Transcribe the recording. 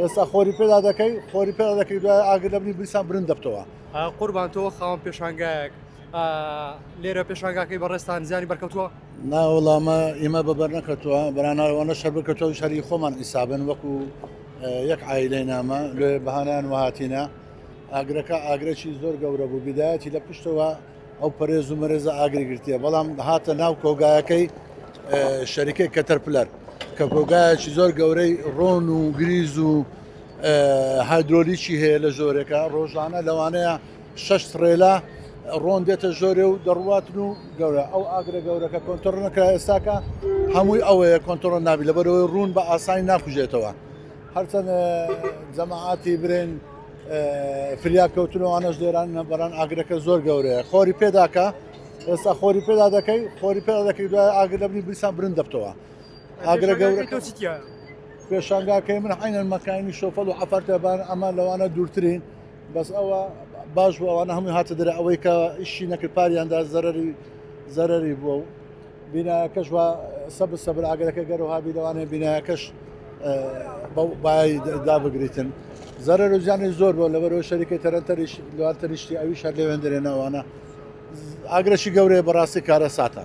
ئێستا خۆری پێدا دەکەی خۆری پێدا دەکەی دوای ئاگر لە بنی بریسان برند دەبتەوە. قوربان تۆ خاوەن پێشانگایەک لێرە پێشانگاکەی بەڕێزتان زیانی بەرکەوتووە؟ نا وەڵا ئەمە ئیمە بەبەر نەکەوتووە بەرانە ئەوانە شەر بکەوتەوە شەری خۆمان ئیسابن وەکو یەک عایلەی نامە لێ بەهانیان وهاتینە ئاگرەکە ئاگرەکی زۆر گەورە بوو بیدایەتی لە پشتەوە ئەو پەرێز و مەرێزە ئاگری گرتیە بەڵام هاتە ناو کۆگایەکەی شەریکەی کەتەرپلەر کە کۆگایەکی زۆر گەورەی ڕۆن و گریز و هایدرۆلیکی هەیە لە ژۆرێکە ڕۆژانە لەوانەیە شش تڕێلا ڕۆن دێتە ژۆرێ و دەڕواتن و گەورە ئەو ئاگرە گەورەکە کۆنتتۆر نەکرا ئێستاکە هەمووی ئەوەیە کۆنتتۆر نابی لەبەرەوەی ڕوون بە ئاسانی ناکوژێتەوە هەرچەند جەماعاتی برێن فریا کەوتن و ئەوانەش لێران بەران ئاگرەکە زۆر گەورەیە خۆری پێداکە ئێستا خۆری پێدا دەکەی خۆری پێدا دەکەی دوای ئاگر لە بنی بریسان برند دەبتەوە ئاگرە گەورە پێشانگاکەی من عینەن مەکانی شۆفەڵ و عەفەرتەبان ئەمە لەوانە دوورترین بەس ئەوە باش بوو ئەوانە هەمووی هاتە دەرە ئەوەی کە ئیشی نەکرد پاریاندا زەرری زەرری بووە و بینایەکەش وا سەبر سەبر ئاگرەکە گەرەوها بی لەوانەیە بینایەکەش بای دابگریتن زەرەر و زیانی زۆر بۆ لەبەرەوە شەریکەی تەرەنتەریش لەوان تەریشتی ئەویش هەر لەوێن دەرێنەوانە ئاگرەشی گەورەیە بەڕاستی کارە ساتە.